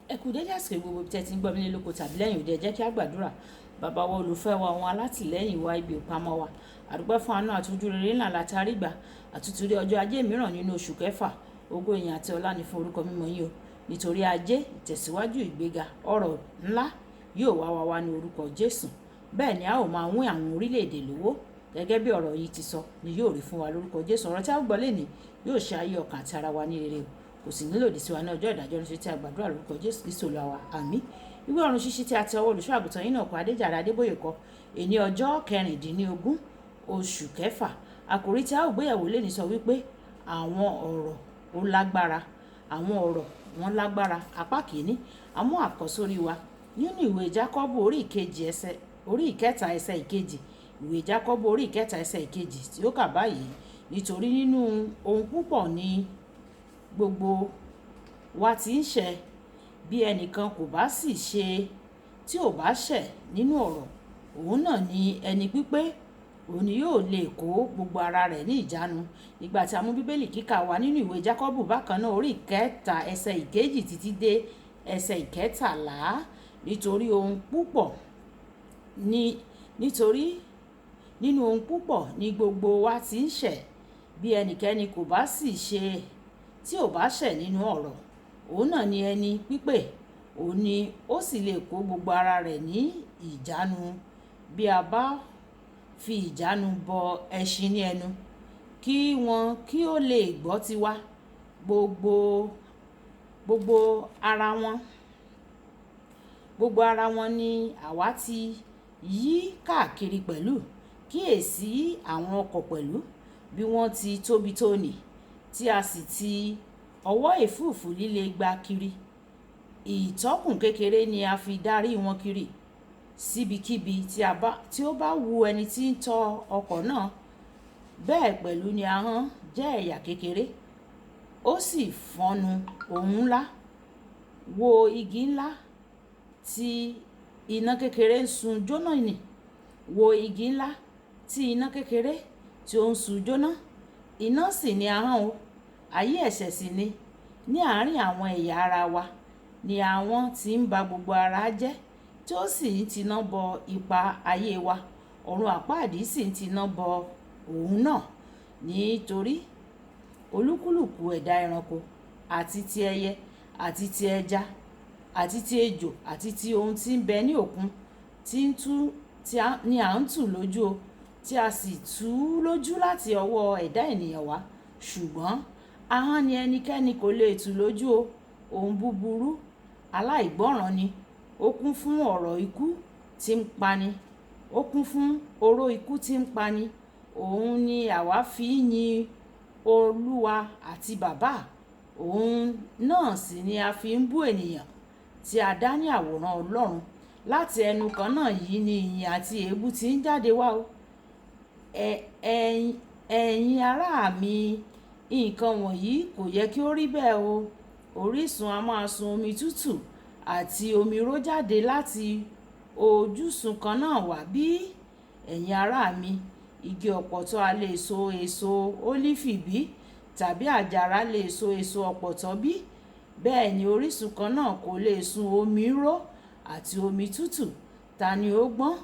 Ẹ kú dédé àsìkò gbogbo tí ẹ ti ń gbọ́ mi nílé lóko tàbí lẹ́yìn òde. Ẹ jẹ́ kí a gbàdúrà. Bàbá wa, olùfẹ́ wa, àwọn alátìlẹ́yìn wa, ibi ìpamọ́ wa. Àdúpẹ́ fún àánú àti ojú rere ńlá láti àrígbà àtútù rí ọjọ́ ajé mìíràn nínú oṣù kẹfà. Ògo, ìyìn àti ọlá ni fún orúkọ mímọ́ yín o. Nítorí ajé, ìtẹ̀síwájú, ìgbéga, ọrọ̀ ńlá yóò wá wá wá ní orúkọ Jésù. Bẹ́ẹ̀ ni a ó máa wín àwọn orílẹ̀-èdè lówó. Gẹ́gẹ́ bí ọ̀rọ̀ yìí ti sọ ni yóò rí fún wa lórúkọ Jésù. Ọ̀rọ̀ tí a ó gbọ́ lénìí yóò ṣe ayé ọkàn àti ara wa ní rere o. Kò sì ní lòdì sí wa ní ọjọ́ ìdájọ́, nítorí tí a gbàdúrà lórúkọ Jésù Kristi Olúwa wa. Àmín. Ìwé ọ̀run ṣíṣí tí a ti ọwọ́ olùṣọ́ àgùntàn yín náà kọ, Adéjàre Adébóyè kọ, èní ọjọ́ 16 oṣù kẹfà. Àkòrí tí a ó gbéyẹ̀wò lénìí sọ wípé àwọn ọ̀rọ̀ ó lágbára. Àwọn ọ̀rọ̀ wọn lágbára. Apá kìíní. Àmú àkọ́sórí wa nínú ìwé Jákọ́bù orí ìkejì ẹsẹ̀, orí ìkẹta ẹsẹ̀ ìkejì. Ìwé Jákọ́bù orí ìkẹta ẹsẹ̀ ìkejì tí ó kà báyìí: "Nítorí nínú ohun púpọ̀ ni gbogbo wa ti ń ṣẹ̀. Bí ẹnìkan kò bá sì ṣe tí ò bá ṣẹ̀ nínú ọ̀rọ̀, òun náà ni ẹni pípé, òun ni yóò lè kó gbogbo ara rẹ̀ ní ìjánu." Nígbà tí a mú Bíbélì kíkà wá nínú ìwé Jákọ́bù bákan náà, orí ìkẹta ẹsẹ̀ ìkejì títí dé ẹsẹ̀ 13. Nítorí ohun púpọ̀ ní, nítorí nínú ohun púpọ̀ ni gbogbo wa ti ń ṣẹ̀. Bí ẹnikẹ́ni kò bá sì ṣe tí ò bá ṣẹ̀ nínú ọ̀rọ̀, òun náà ni ẹni pípé, òun ni ó sì lè kó gbogbo ara rẹ̀ ní ìjánu. Bí a bá fi ìjánu bọ ẹṣin ní ẹnu, kí wọn kí ó lè gbọ́ tiwa, gbogbo ara wọn ni àwa ti yí káàkiri pẹ̀lú. Kíyèsi àwọn ọkọ̀ pẹ̀lú, bí wọ́n ti tóbi tó nì, tí a sì ti ọwọ́ ẹ̀fúùfù líle gbá kiri. Ìtọ́kùn kékeré ni a fi darí wọn kiri síbikíbi tí ó bá wu ẹni tí ń tọ́ ọkọ̀ náà. Bẹ́ẹ̀ pẹ̀lú ni ahọ́n jẹ́ ẹ̀yà kékeré, ó sì fọ́nu ohun ńlá. Wo igi ńlá tí iná kékeré ń sun jóná nì. Wo igi ńlá tí iná kékeré tí ó ń sun jóná. Iná sì ni ahọ́n o. Ayé ẹ̀ṣẹ̀ sì ni. Ní àárín àwọn ẹ̀yà ara wa ni àwọn tí ń ba gbogbo ara jẹ́, tí ó sì ń tiná bọ ipa ayé wa. Ọ̀run àpáàdì sì ń tiná bọ òun náà. Nítorí olúkúlùkù ẹ̀dá ẹranko àti ti ẹyẹ àti ti ẹja àti ti ejò àti ti ohun tí ń bẹ ní òkun tí ń tú tí a ní à ń tù lójú o, tí a sì tú lójú láti ọwọ́ ẹ̀dá ènìyàn wá. Ṣùgbọ́n ahọ́n ni ẹnikẹ́ni kò lè tú lójú o. Ohun búburú aláìgbọ́ràn ni. Ó kún fún ọ̀rọ̀ ikú tí ń pani. Ó kún fún oró ikú tí ń pani. Òun ni àwa fi ń yin Olúwa àti Baba. Òun náà sì ni a fi ń bú ènìyàn tí a dá ní àwòrán Ọlọ́run. Láti ẹnu kan náà yìí ni ìyìn àti èébú tí ń jáde wá o. Ẹ̀yin ará mi, nǹkan wọ̀nyí kò yẹ kí ó rí bẹ́ẹ̀ o. Orísun a máa sun omi tútù àti omi ró jáde láti ojúsun kan náà wá bí? Ẹ̀yin ará mi, igi ọ̀pọ̀tọ́ a lè so èso ólífì bí, tàbí àjàrà lè so èso ọ̀pọ̀tọ́ bí? Bẹ́ẹ̀ ni orísun kan náà kò lè sun omi ró àti omi tútù. Ta ni ó gbọ́n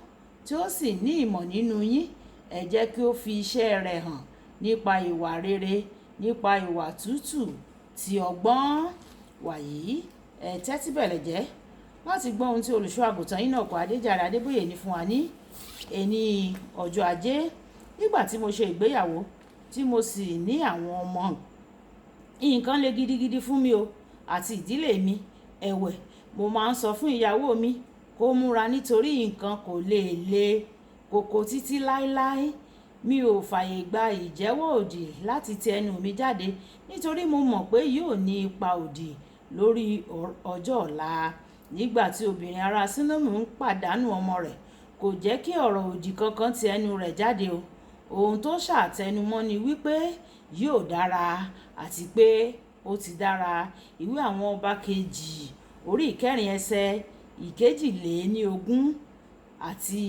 tí ó sì ní ìmọ̀ nínú yín? Ẹ jẹ́ kí ó fi iṣẹ́ rẹ̀ hàn nípa ìwà rere, nípa ìwà tútù tí ọgbọ́n. Wàyí, ẹ tẹ́tí bẹ̀lẹ̀ jẹ́ láti gbọ́ ohun tí olùṣọ́ àgùntàn yín náà kọ, Adéjàre Adébóyè, ní fún wa ní èní ọjọ́ ajé. Nígbà tí mo ṣe ìgbéyàwó tí mo sì ní àwọn ọmọ, nǹkan le gidigidi fún mi o àti ìdílé mi. Ẹ̀wẹ̀, mo máa ń sọ fún ìyàwó mi kó múra, nítorí nǹkan kò lè le koko títí láéláé. Mi ò fààyè gba ìjẹ́wọ́ òdì láti ti ẹnu mi jáde, nítorí mo mọ̀ pé yóò ní ipa òdì lórí ọjọ́ ọ̀la. Nígbà tí obìnrin ará Ṣúnémù ń pàdánù ọmọ rẹ̀, kò jẹ́ kí ọ̀rọ̀ òdì kankan ti ẹnu rẹ̀ jáde o. Ohun tó ṣàtẹnumọ́ ni wípé yóò dára, àti pé ó ti dára. Ìwé Àwọn Ọba Kejì orí ìkẹrin ẹsẹ̀ 22 àti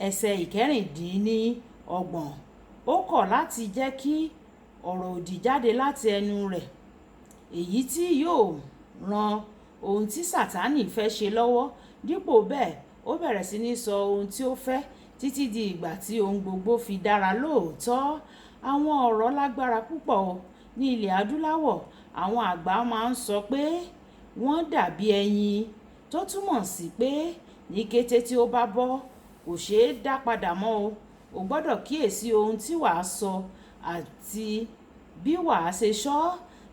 ẹsẹ̀ 26. Ó kọ̀ láti jẹ́ kí ọ̀rọ̀ òdì jáde láti ẹnu rẹ̀, èyí tí yóò ran ohun tí Sátánì fẹ́ ṣe lọ́wọ́. Dípò bẹ́ẹ̀, ó bẹ̀rẹ̀ sí ní sọ ohun tí ó fẹ́ títí di ìgbà tí ohun gbogbo fi dára lóòótọ́. Àwọn ọ̀rọ̀ lágbára púpọ̀ o. Ní ilẹ̀ adúláwọ̀, àwọn àgbà máa ń sọ pé wọ́n dàbí ẹyin, tó túmọ̀ sí pé ní kété tí ó bá bọ́, kò ṣe é dá padà mọ́ o. O gbọ́dọ̀ kíyèsi ohun tí wàá sọ àti bí wàá ṣe sọ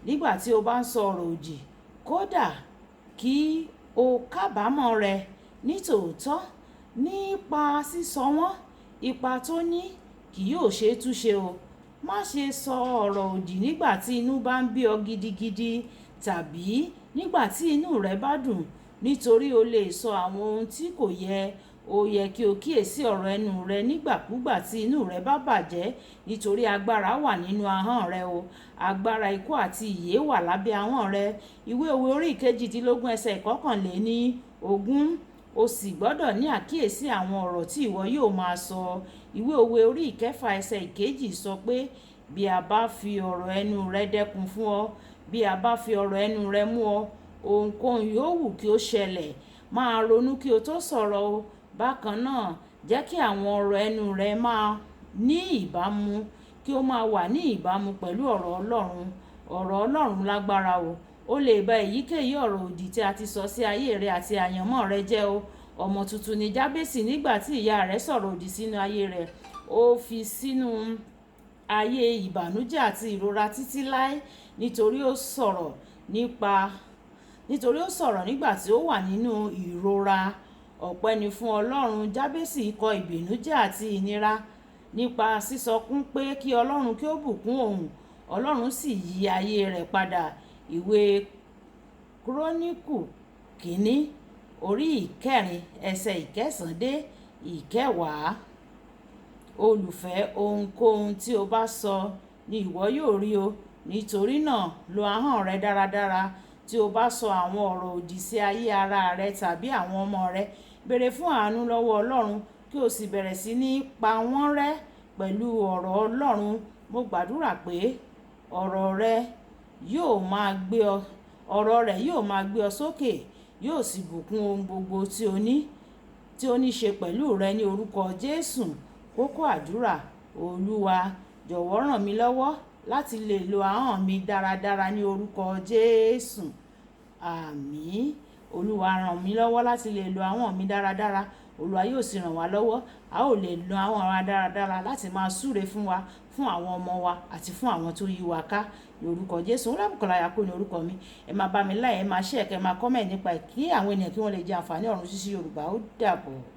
nígbà tí o bá ń sọ ọ̀rọ̀ òdì, kódà kí o kábàámọ̀ rẹ̀ ní tòótọ́ nípa sísọ wọ́n, ipa tó ní kì yóò ṣe é túnṣe o. Má ṣe sọ ọ̀rọ̀ òdì nígbà tí inú bá ń bí ọ gidigidi tàbí nígbà tí inú rẹ bá dùn, nítorí o lè sọ àwọn ohun tí kò yẹ. Ó yẹ kí o kíyèsi ọ̀rọ̀ ẹnu rẹ nígbàkúgbà tí inú rẹ bá bàjẹ́, nítorí agbára wà nínú ahọ́n rẹ o. Agbára ikú àti ìyè wà lábẹ́ ahọ́n rẹ. Ìwé Òwe orí 18 ẹsẹ̀ 21. O sì gbọ́dọ̀ ní àkíyèsí àwọn ọ̀rọ̀ tí ìwọ yóò máa sọ. Ìwé Òwe orí 6 ẹsẹ̀ 2 sọ pé, bí a bá fi ọ̀rọ̀ ẹnu rẹ dẹkùn fún ọ, bí a bá fi ọ̀rọ̀ ẹnu rẹ mú ọ, ohunkóhun yóò wù kí ó ṣẹlẹ̀. Máa ronú kí o tó sọ̀rọ̀ o. Bákan náà, jẹ́ kí àwọn ọ̀rọ̀ ẹnu rẹ máa ní ìbámu, kí ó máa wà ní ìbámu pẹ̀lú ọ̀rọ̀ Ọlọ́run. Ọ̀rọ̀ Ọlọ́run lágbára o. Ó lè ba èyíkéyìí ọ̀rọ̀ òdì tí a ti sọ sí ayé rẹ àti àyànmọ́ rẹ jẹ́ o. Ọmọ tuntun ni Jábésì nígbà tí ìyá rẹ̀ sọ̀rọ̀ òdì sínú ayé rẹ̀. Ó fi sínú ayé ìbànújẹ́ àti ìrora títí láé, nítorí ó sọ̀rọ̀ nípa, nítorí ó sọ̀rọ̀ nígbà tí ó wà nínú ìrora. Ọpẹ́ ni fún Ọlọ́run. Jábésì kọ ìbìnújẹ́ àti ìnira nípa sísọkún pé kí Ọlọ́run kí ó bùkún òun. Ọlọ́run sì yí ayé rẹ̀ padà. Ìwé Kúrónìkù 1 orí 4 ẹsẹ̀ 9 dé 10. Olùfẹ́, ohunkóhun tí o bá sọ ni ìwọ yóò rí o. Nítorí náà, lo ahọ́n rẹ dáradára. Tí o bá sọ àwọn ọ̀rọ̀ òdì sí ayé ara rẹ tàbí àwọn ọmọ rẹ, béèrè fún àánú lọ́wọ́ Ọlọ́run kí o sì bẹ̀rẹ̀ sí ní pa wọ́n rẹ́ pẹ̀lú ọ̀rọ̀ Ọlọ́run. Mo gbàdúrà pé ọ̀rọ̀ rẹ yóò máa gbé ọ, ọ̀rọ̀ rẹ̀ yóò máa gbé ọ sókè, yóò sì bùkún ohun gbogbo tí o ní, tí ó ní ṣe pẹ̀lú rẹ ní orúkọ Jésù. Kókó àdúrà. Olúwa, jọ̀wọ́ ràn mí lọ́wọ́ láti lè lo ahọ́n mi dáradára ní orúkọ Jésù. Àmín. Olúwa ràn mí lọ́wọ́ láti lè lo ahọ́n mi dáradára. Olúwa yóò sì ràn wá lọ́wọ́. A ó lè lo ahọ́n wa dáradára láti máa súre fún wa, fún àwọn ọmọ wa àti fún àwọn tó yí wa ká ní orúkọ Jésù. Olúwabùkọ́lá Yakubu ní orúkọ mi. Ẹ máa bá mi like, ẹ máa share, kí ẹ máa comment nípa ẹ̀ kí àwọn ènìyàn kí wọ́n lè jẹ àǹfààní ọ̀run ṣíṣí Yorùbá. Ó dàbọ̀.